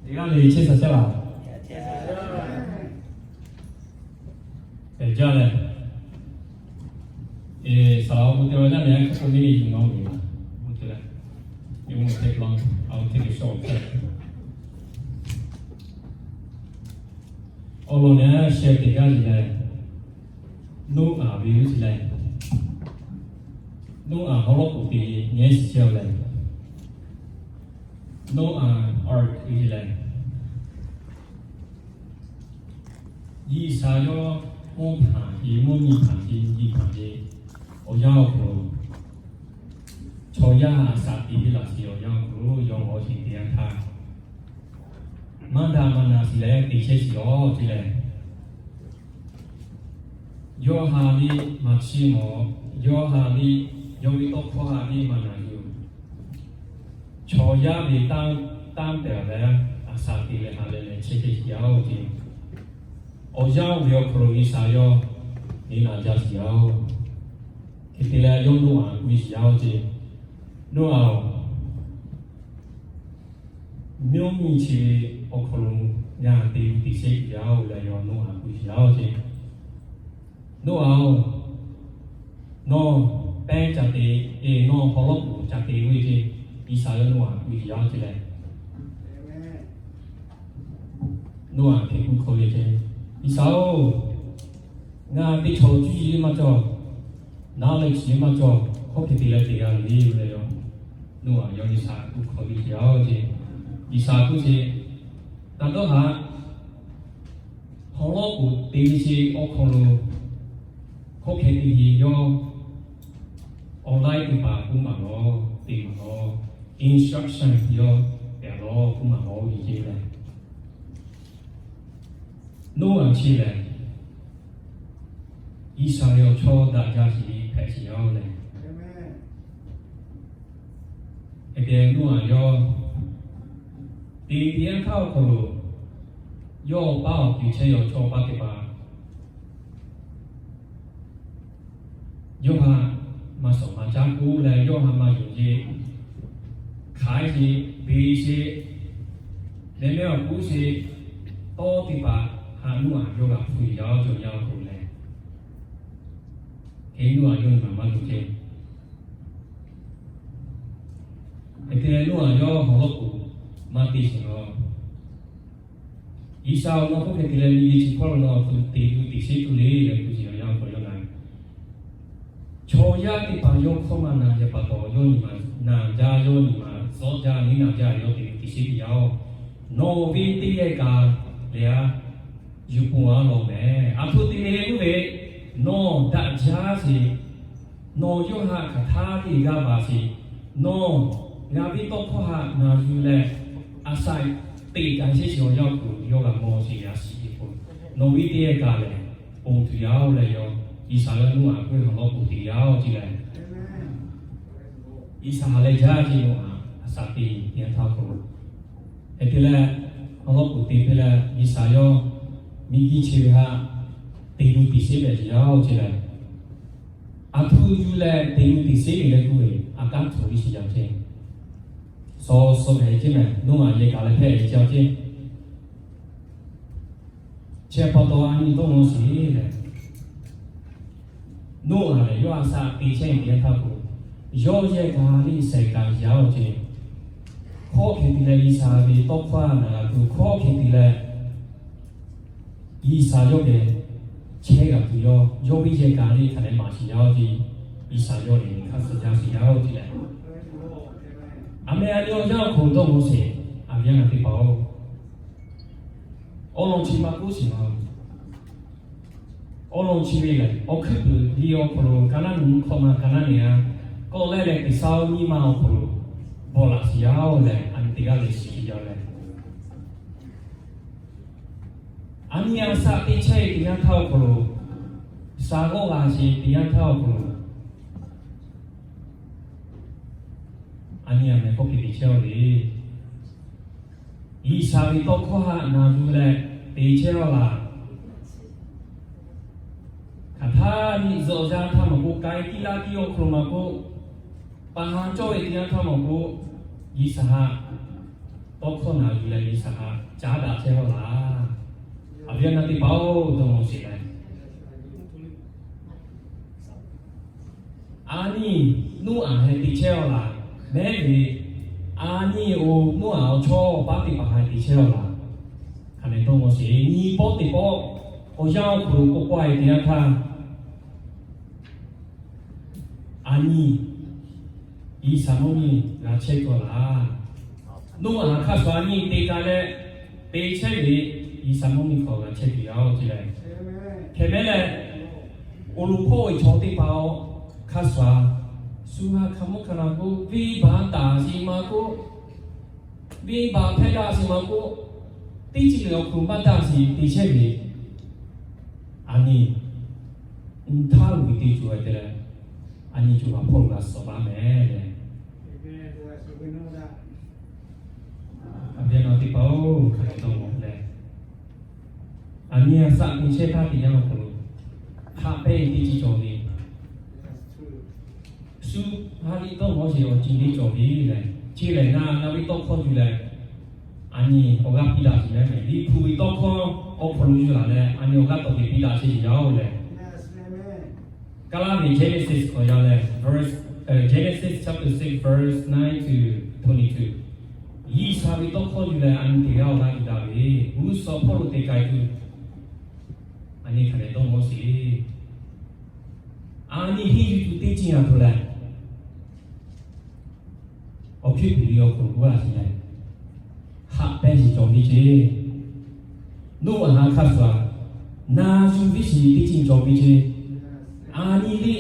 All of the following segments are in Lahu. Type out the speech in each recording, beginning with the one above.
Teˇ g'aˇ le chehˇ sha caˇ laˬ. Pehˬ jaˇ leh, saˍ laˍ awˬ bon te la jaˇ leh, hk'e k'o neˇ yuˬ ma ve laˬ, bon te leh, yuˬ ma teˇ law, a, teˇ g'uiˬ shaw awˬ hk'e. Awˬ lawn lehˬ sheh teˇ g'aˇ le leh, Noˉaꞈ ve awˬ ceuˬ leh, Noˉaꞈ haw lawˉ k'oˍ te nyi shiˍ chehˇ leh, Noˉaꞈ awˬ ceuˬ leh, G'uiˬsha yawˇ mvuhˇ hpanˍ ve, mvuhˇ nyi hpanˍ ve, nyi hpanˍ ve awˬ yanˇ awˬ hk'aw lo, chaw yaˇ a shaꞈ teꞈ ve laꞈ shiˍ awˬ yanˇ awˬ hk'aw lo yawˇ awˬ shiˍ teꞈ yanˇ htaˇ, maˇ daꞈ maˇ na shiˍ leh te chehˇ shiˍ awˬ ceuˬ leh, yawˇ ha ve maˇ chiˇ mawˬ, yawˇ ha ve, yawˇ ve tawˇ hkawˇ ha ve maˇ na yuˬ, chaw yaˇ ve tanˇ, tanˇ tehˬ leh a shaꞈ teꞈ leh ha leh leh chehˇ chehˇ shiˍ yaˇ oˬ ceuˬ, awˬ yanˇ oˇ ve awˬ hk'aw lo G'uiˬsha yawˇ neˇ naˬ jaˇ shiˍ yaˇ oˬ. Hk'e te leh yawˇ Noˉaꞈ k'oˆ ve shiˍ yaˇ oˬ ceuˬ, Noˉaꞈ oˬ, mvuhˇ nyi chi ve awˬ hk'aw lo ngaˬ te ve teꞈ shehˉ tuˬ yaˇ oˬ leh yawˇ Noˉaꞈ k'oˆ ve shiˍ yaˇ oˬ ceuˬ, Noˉaꞈ oˬ, nawˬ pehˇ ca te, e, nawˬ haw lawˉ k'oˍ ca te ve ceuˬ, G'uiˬsha yawˇ Noˉaꞈ k'oˆ ve shiˍ yaˇ oˬ ceuˬ leh, Noˉaꞈ hk'e k'oˆ hk'awꞈ ve ceuˬ, G'uiˬsha oˬ, ngaˬ teˇ chaw cuˇ yiˍ maˇ cawˬ, naˉ leh chi maˇ cawˬ, hk'aw hk'e te leh te g'a ve le leh yawˇ, Noˉaꞈ yawˇ G'uiˬsha k'oˆ hk'awꞈ ve shiˍ yaˇ oˬ ceuˬ, G'uiˬsha k'oˆ ceuˬ, taˇ dawˇ haꞈ, haw lawˉ k'oˍ te ve chi awˬ hk'aw lo, hk'aw hk'e te ve yawˇ online teˇ hpaˍ k'oˆ maˍ lawˬ, te maˍ lawˬ, instruction yawˇ pehˬ lawˬ k'oˆ maˍ lawˬ ve ceuˬ leh, Noˉaꞈ chi lehˬ, G'uiˬsha ve awˬ chawˇ daꞈ jaˇ shiˍ ve hpehꞈ shiˍ yaˇ oˬ leh, hk'e te Noˉaꞈ yawˇ teꞈ teꞈ yanˇ htaˇ awˬ hk'aw lo, yawˇ awˬ paˇ awˬ tuˬ chehˇ ve awˬ chawˇ paˇ teˇ hpaˍ yawˇ ha maˇ shawˍ maˇ caˉ k'oˆ leh, yawˇ ha maˇ yonˍ ve, hk'aiˉ ve, beˬ ve, leh mehˆ awˬ k'oˆ ve, tawˇ teˇ hpaˍ haꞈ Noˉaꞈ yawˇ g'a hpu yaˇ oˬ cawˬ yaˇ oˬ k'oˆ leh, hk'e Noˉaꞈ yawˇ nyi maˍ maˇ tuˬ ceh, hk'e te leh Noˉaꞈ yawˇ haw lawˉ k'oˍ maˇ te sheˍ lawˬ. G'uiˬsha awˬ nawˬ hk'oˆ hk'e te leh miˬguiˬ chi hkawˇ lo nawˬ teꞈ tuˬ teꞈ shehˉ tuˬ le leh k'oˆ sheˍ yaˇ awˬ hk'aw lo yawˇ na, chaw yaˇ teˇ hpaˍ yawˇ hkawˇ maˇ na ve pa taw, yawˇ nyi maˍ naˬ jaˇ, yawˇ nyi maˍ zawˇ jaˇ, neˇ naˬ jaˇ, yawˇ teꞈ tuˬ teꞈ shehˉ tuˬ yaˇ oˬ. Nawˬ ve teˇ geh kaꞈ lehˬ a, yuˬ pon a lawˬ mehˍ. Aˬ htoꞈ te le k'oˆ ve, nawˬ daꞈ jaˇ sheˍ, nawˬ yawˇ ha hk'aˬ htaˇ teˇ g'aˇ baˬ sheˍ, nawˬ ngaˬ ve tawˇ hkawˇ haꞈ na yuˬ leh, a shaꞈ teꞈ kaꞈ shehˉ sheˍ awˬ yanˇ awˬ hk'aw lo yawˇ g'a mawˬ sheˍ yaˇ shiˍ ve k'o, nawˬ ve teˇ geh kaꞈ lehˬ, ponˬ tuˬ yaˇ oˬ leh yawˇ, G'uiˬsha yawˇ Noˉaꞈ k'oˆ ve haw lawˉ k'oˍ teꞈ yaˇ oˬ ceuˬ leh, G'uiˬsha ha leh jaˇ ceuˬ Noˉaꞈ a shaꞈ teꞈ teˇ yanˇ htaˇ awˬ hk'aw lo, hk'e te leh, haw lawˉ k'oˍ teꞈ te leh G'uiˬsha yawˇ miˬguiˬ chi ve haꞈ teꞈ tuˬ teꞈ shehˉ leh yaˇ oˬ ceuˬ leh, aˬ htoꞈ yuˬ leh teꞈ tuˬ teꞈ shehˉ ve leh k'oˆ ve, a kanˉ htoꞈ ve shiˍ yaˇ ceh, shaw shaw hpehꞈ ceh mehˍ, Noˉaꞈ yehˬ kaꞈ leh hpehꞈ ve ceh ceh, chi pa taw a nyi dawˇ nawˬ sheˍ lehˬ, Noˉaꞈ lehˬ yawˇ a shaꞈ teꞈ chehˇ ve teˇ yanˇ htaˇ k'o, yawˇ yehˬ kaꞈ liˇ shehˍ kaꞈ yaˇ oˬ ceh, hk'aw hk'e te leh G'uiˬsha ve tawˇ hkawˇ haꞈ na g'a tuˬ, hk'aw hk'e te leh G'uiˬsha yawˇ geh chehˇ g'a tuˬ yawˇ, yawˇ ve yehˬ kaꞈ liˇ hk'a dehꞈ maˍ sheˍ yaˇ oˬ ceh, G'uiˬsha yawˇ lehˬ hk'aˇ suh jaˇ sheˍ yaˇ oˬ ceh leh, a meh a nyi awˬ yanˇ awˬ hk'aw lo dawˇ nawˬ sheˍ, a viˉ a nyi teˇ hpaˍ oˬ, awˬ lawn chi maˇ k'oˆ sheˍ ma Awˬ lawn chi ve lehˬ, awˬ hkuiˉ puiˍ ve awˬ hk'aw lo Kaˍnaˆ mvuhˇ hkawˇ ma Kaˍnaˆ nehˬ a, kawˆ leh leh G'uiˬsha nyi ma awˬ hk'aw lo bawˬ laꞈ sheˍ yaˇ oˬ leh, a nyi teˇ g'aˇ lehˬ shiˍ yaˇ leh, a nyi a shaꞈ teꞈ chehˇ ve teˇ yanˇ htaˇ awˬ hk'aw lo, shaˍ g'awˇ g'a sheˍ teˇ yanˇ htaˇ awˬ hk'aw lo, a nyi a meh hk'aw hk'e te chehˇ oˬ le. G'uiˬsha ve tawˇ hkawˇ haꞈ na yuˬ leh te chehˇ aˬ laˬ. Hk'aˬ htaˇ nyi zuhꞈ yaˇ htaˇ maˇ k'oˆ, k'ai kiˇ laˇ kiˇ awˬ hk'aw lo maˇ k'oˆ, pa ha cawˇ ve teˇ yanˇ htaˇ maˇ k'oˆ, G'uiˬsha haꞈ tawˇ hkawˇ naˍ yuˬ leh G'uiˬ sha htaꞈ caˉ daꞈ chehˇ haw laˇ. A viˉ a naˇ teˇ hpaˍ-oˬ, dawˇ nawˇ sheˍ leh, a nyi Noˉaꞈ heh te chehˇ haw laˇ. Mehˉ ve, a nyi-oˬ, Noˉaꞈ awˬ chawˇ paˉ teˇ hpaˍ heh te chehˇ haw laˇ. Hk'aˬ nehˬ dawˇ nawˇ sheˍ. Nyi pawˆ teˇ pawˆ awˬ yanˇ awˬ hk'aw lo k'awꞈ k'oˆ-e teˇ yanˇ htaˇ, a nyi G'uiˬ sha mvuhˇ miˬ g'a chehˇ kaw laˇ. Noˉaꞈ hk'a shuˍ a nyi te k'ai leh te chehˇ ve G'uiˬ sha mvuhˇ miˬ hk'aw g'a chehˇ tuˬ yaˇ-oˬ ce leh, hk'e mehˉ leh, awˬ lawn hk'oˆ ve chaw teˇ hpaˍ-oˬ, hk'a shuˍ-a, shu ha hk'a mvuhˇ hk'a na k'oˆ, venˇbaˆ taˍ sheˍ ma k'oˆ, venˇbaˆ hpehˇ daꞈ sheˍ ma k'oˆ, teˇ ceuˬ le awˬ hk'aw lo maˇ daꞈ sheˍ te chehˇ ve, a nyi uˇ htaˇ uˬ ve teˇ ceuˬ-a te leh, a nyi cawˬ ma hpawˇ lo g'a suh baˆ mehˍ leh, a viˉ a naˇ teˇ hpaˍ-oˬ, hk'aˬ hk'e dawˇ nawˇ leh, a nyi a shaꞈ teꞈ chehˇ htaˇ teˇ yanˇ awˬ hk'aw lo hk'a pehˇ teˇ ceuˬ cawˬ ve, shu ha liꞈ dawˇ nawˇ sheˍ awˬ ceuˬ teˇ cawˬ ve leh, chi lehˬ ngaˬ ngaˬ ve tawˇ hkawˇ yuˬ leh, a nyi awˬ g'aˇ piˇ daꞈ sheˍ leh, Liꞈ hpu ve tawˇ hkawˇ awˬ hk'aw lo yuˬ laˬ leh, a nyi awˬ g'aˇ tawˍ te piˇ daꞈ sheˍ yaˇ-oˬ leh, Kaˉlaˇ ve Genesis hk'aw yaˇ leh, verse, eh, Genesis chapter six, verse nine to twenty-two. G'uiˬ sha ve tawˇ hkawˇ yuˬ leh a nyi teˇ g'aˇ awˬ g'aˇ yuˬ daꞈ ve, g'uˇ suhˍ hpawˇ lo te k'ai tuˬ, a nyi hk'aˬ nehˬ dawˇ nawˇ sheˍ. A nyi henˇ yuˬ tuˬ teˇ ceuˬ a htoꞈ leh, awˬ hkiˇ tuˬ ve awˬ hk'aw lo g'aˇ sheˍ leh, haꞈ pehnˇ sheˍ cawˬ ve ce. Noˉaꞈ hk'a shuˍ-a, na yuˬ viˉ sheˍ teˇ ceuˬ cawˬ ve ce. A nyi ve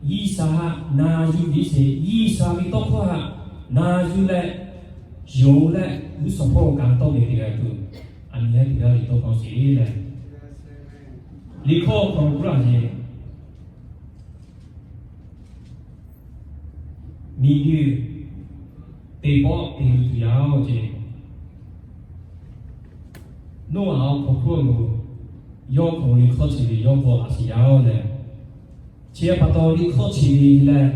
G'uiˬ sha htaꞈ na yuˬ viˉ sheˍ, G'uiˬ sha ve tawˇ hkawˇ htaꞈ na yuˬ leh, yonˍ leh g'uˇ suhˍ hpawˇ lo kaꞈ tawˇ ve teˇ g'aˇ tuˬ, a nyi teˇ g'aˇ ve tawˇ hkawˇ sheˍ leh, liꞈ hkawˇ awˬ hk'aw lo k'oˆ laˇ ve, miˬguiˬ teˇ pawˆ te tuˬ yaˇ-oˬ ce. Noˉaꞈ awˬ hk'aw hk'oˆ lo yawˇ hk'aw lo liꞈ hkawˇ chi ve yawˇ bvuhꞈ laꞈ sheˍ yaˇ-oˬ leh, chi pa taw liꞈ hkawˇ chi ve leh,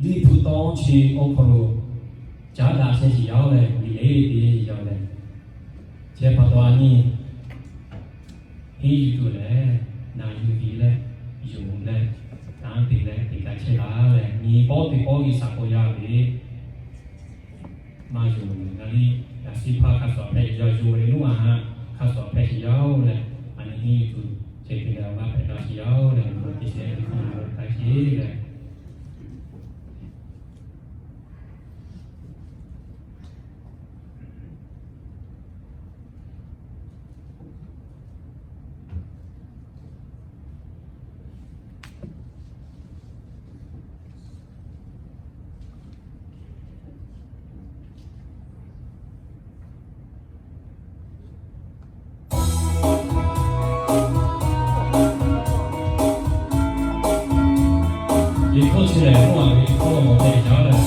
Liꞈ hpu tawˇ chi awˬ hk'aw lo caˉ daꞈ chehˇ sheˍ yaˇ-oˬ leh, miˬ lehˬ te yaˇ leh, chi pa taw a nyi henˇ yuˬ tuˬ leh, na yuˬ viˉ leh, yonˍ leh, tanˇ te leh, teˇ kaꞈ chehˇ laˇ leh, nyi pawˆ teˇ pawˆ G'uiˬ sha k'awꞈ yaˇ ve maˇ yonˍ ve, na liˇ yaꞈ shiˉ hpaˇ hk'a shuˍ hpehꞈ yaˇ yonˍ ve Noˉaꞈ htaꞈ hk'a shuˍ hpehꞈ sheˍ yaˇ-oˬ leh, a nyi henˇ yuˬ tuˬ ceh te leh awˬ g'aˇ hpehꞈ daꞈ sheˍ yaˇ-oˬ leh, awˬ bon te sheˍ leh teˇ hkui lo k'ai sheˍ leh, Liꞈ hkawˇ chi lehˬ, Noˉaꞈ ve liꞈ hkawˇ lo mawˬ hpehꞈ jaˇ leh,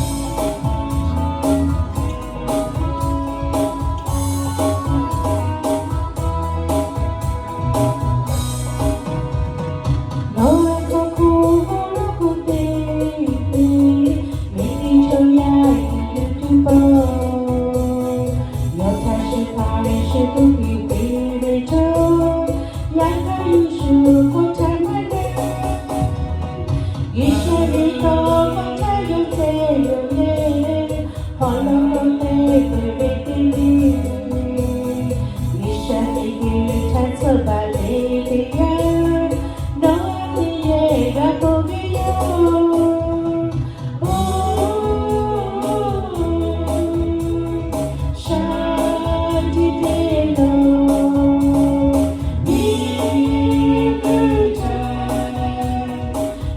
Noˉaꞈ hk'aw hk'oˆ lo k'oˆ te te, miˬ guiˬ chaw yaˇ yuˬ tuˬ pawˆ, yawˇ htaꞈ shu hpaˇ leh shu tuˬ piˇ te ve chaw, yaꞈ hk'aˇ yawˇ shu hk'aw htaˇ maˇ te. G'uiˬ sha ve tawˇ hkawˇ htaꞈ yawˇ te yawˇ leh, hawˉ lo lo te te ve teˇ le, G'uiˬ sha ve g'uˇ htaꞈ tcuhˇ baˬ ve teˇ yanˇ, Noˉaꞈ teˇ yehˬ g'a pon ve yoˬ. Oˬ, shaˍ tiꞈ te lo, miˬ guiˬ chaw,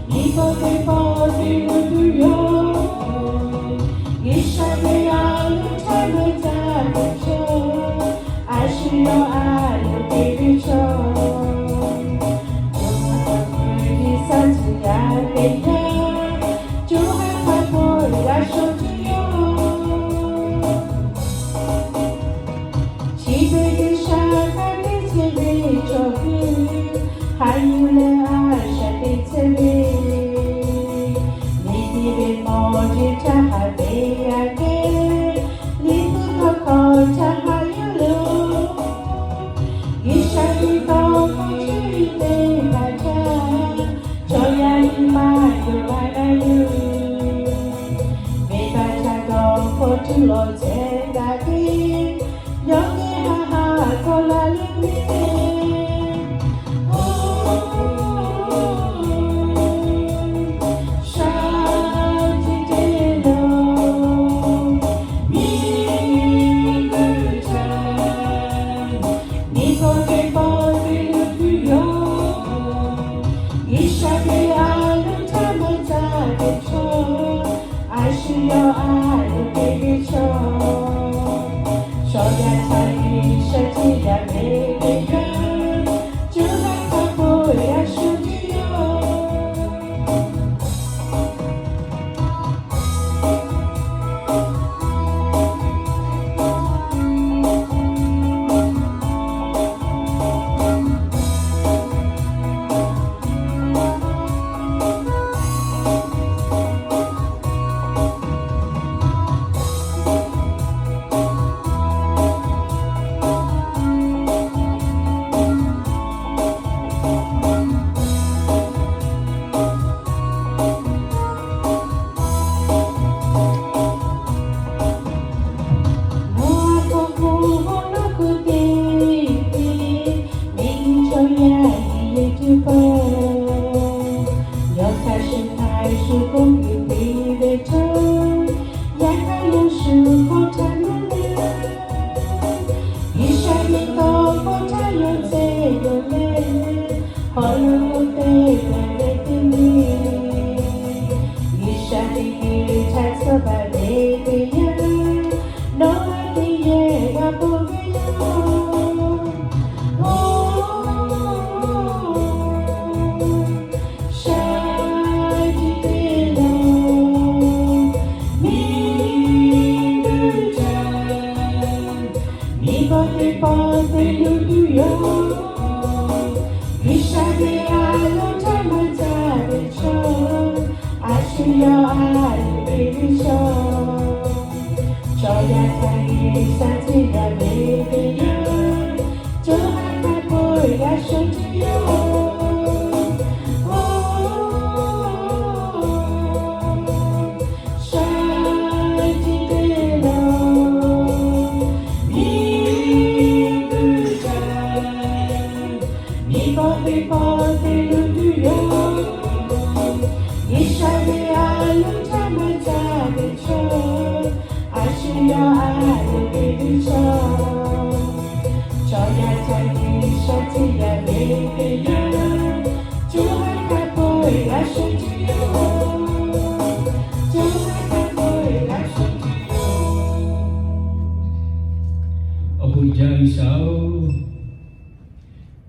miˬ pawˆ teˇ pawˆ te lo tuˬ yoˬ. G'uiˬ sha ve a loˍ htaˇ maˇ caˇ ve chaw, a shu yawˇ a loˍ te ve chaw, co ha hk'a peu-eˬ ve shaˍ tiꞈ yaˇ ve yaˇ, co ha hk'a peu-eˬ g'a shaw tuˬ yoˬ. Chi beuꞈ G'uiˬ sha hk'a teˇ ceuˬ ve cawˬ kuiˬ, haꞈ yuˬ leh a shaꞈ teꞈ chehˇ ve, miˬ guiˬ ve mawˬ jeˬ htaˇ haꞈ ve aꞈ kehˉ, Liꞈ hpu tawˇ hkawˇ G'uiˬsha teˇ g'aˇ ve teˇ g'aˇ, co ha hk'a peu-eˬ a shu tuˬ yoˬ. Nawˬ a hk'aw k'o, awˬ lawn k'o te te, miˬguiˬ chaw yaˇ yehˬ yehˬ tuˬ pawˆ, yawˇ htaꞈ shu htaꞈ shu k'oˆ piˇ ve chaw, yaꞈ hk'aˇ yawˇ shu hk'aw htaꞈ naˉ ve, G'uiˬsha ve tawˇ hkawˇ htaˇ yawˇ tcuh yaw leh, hawˉ lo teˇ g'aˇ leh teˇ nyi, G'uiˬsha ve htaꞈ tcuhˉ baˬ ve teˇ yanˇ, nawˬ a teˇ yehˬ g'a pon ve yoˬ. Shaˍ tiꞈ te lawˬ, miˬguiˬ chaw, miˬ pawˆ teˇ pawˆ te luˬ tuˬ yoˬ. G'uiˬsha ve a loˍ htaˇ maˇ caˇ ve chaw, a shu yawˇ a loˍ ve G'uiˬsha, chaw yaˇ htaꞈ G'uiˬsha teˇ g'aˇ ve teˇ yanˇ, co ha hk'a peu-eˬ g'a shu tuˬ yoˬ. Shaˍ tiꞈ te lawˬ, miˬguiˬ chaw, miˬ pawˆ teˇ pawˆ te luˬ tuˬ yoˬ. G'uiˬsha ve a loˍ htaˇ maˇ caˇ ve chaw, a shu yawˇ a loˍ ve G'uiˬsha, chaw yaˇ htaꞈ G'uiˬsha teˇ g'aˇ ve teˇ yanˇ, co ha hk'a peu-eˬ g'a shu tuˬ yoˬ. Co ha hk'a peu-eˬ g'a shu tuˬ yoˬ. Awˬ bon uiˍ jaˇ G'uiˬsha-oˬ,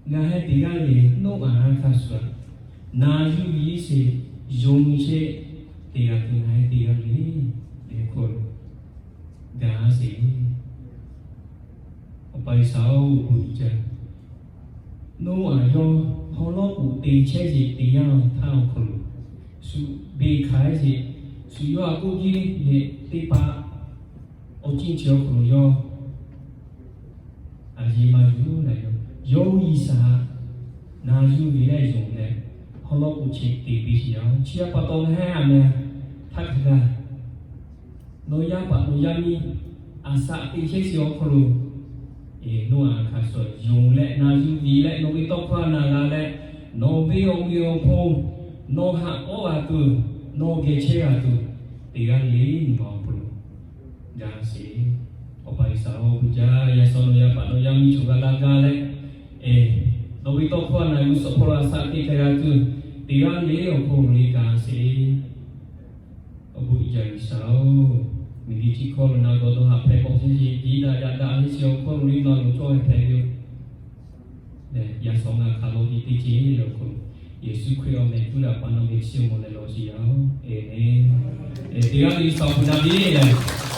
ngaˬ hui teˇ g'aˇ le Noˉaꞈ hk'a shuˍ, na yuˇ viˇ sheˍ, yonˍ sheˍ, teˇ g'aˇ tuˬ ngaˬ hui teˇ g'aˇ le, le hk'oˆ lo gaˬ sheˍ. Awˬ pa G'uiˬsha-oˬ, awˬ bon uiˍ jaˇ. Noˉaꞈ yawˇ hawˉ lawˉ k'oˍ te chehˇ sheˍ teˇ yanˇ htaˇ awˬ hk'aw lo, shu beˬ hkanˍ sheˍ, shu yawˇ a k'oˆ jiˇ ve teˇ hpaˍ awˬ ciˉ chi awˬ hk'aw lo yawˇ a yeˇ maˇ yuˬ leh, yawˇ G'uiˬsha na yuˇ ve leh yonˍ leh, hawˉ lawˉ k'oˍ chehˇ te piˇ sheˍ yaˇ-oˬ. Chi htaꞈ pa taw leh a meh htaˇ hk'a gaˬ nawˬ yaˇ paˍ nawˬ yaˇ miˇ a shaꞈ teꞈ chehˇ sheˍ awˬ hk'aw lo, Noˉaꞈ hk'a shuˍ yonˍ leh na yuˇ viˇ leh nawˬ ve tawˇ hkawˇ na g'a leh, nawˬ ve awˬ meꞈ awˬ hponˇ, nawˬ haꞈ k'awˉ g'a tuˬ, nawˬ geh chehˇ g'a tuˬ, teˇ g'aˇ le nyi ma awˬ hk'aw lo gaˬ sheˍ. Awˬ pa G'uiˬsha-oˬ, bon jaˇ. Yaꞈ shawˉ nawˬ yaˇ paˍ nawˬ yaˇ miˇ choˬ g'a la gaˇ leh, nawˬ ve tawˇ hkawˇ na yuˬ suhˍ hpawˇ la shaꞈ teꞈ hk'a g'a tuˬ, teˇ g'aˇ le awˬ hk'aw lo le gaˬ sheˍ. Awˬ bon uiˍ jaˇ G'uiˬsha-oˬ, miˬguiˬ chi hkawˇ lo na gawˬ dawˇ haꞈ hpehꞈ k'awꞈ chehˇ sheˍ, jiˇ daꞈ yaꞈ daꞈ heˆ sheˍ awˬ hk'aw lo le na loˍ cawˇ hpehꞈ ve yoˬ. Yaꞈ shawˉ ngaˬ hk'a lo nyi teˇ ceuˬ le awˬ hk'aw lo, Yeˍsuˆ Hkriꞈ awˬ meh tuˉ daꞈ pa nawˬ ve chi mawˬ leh lawˬ sheˍ yaˇ-oˬ, Aˍmenˍ. Teˇ g'aˇ le G'uiˬsha awˬ bon uiˍ jaˇ leh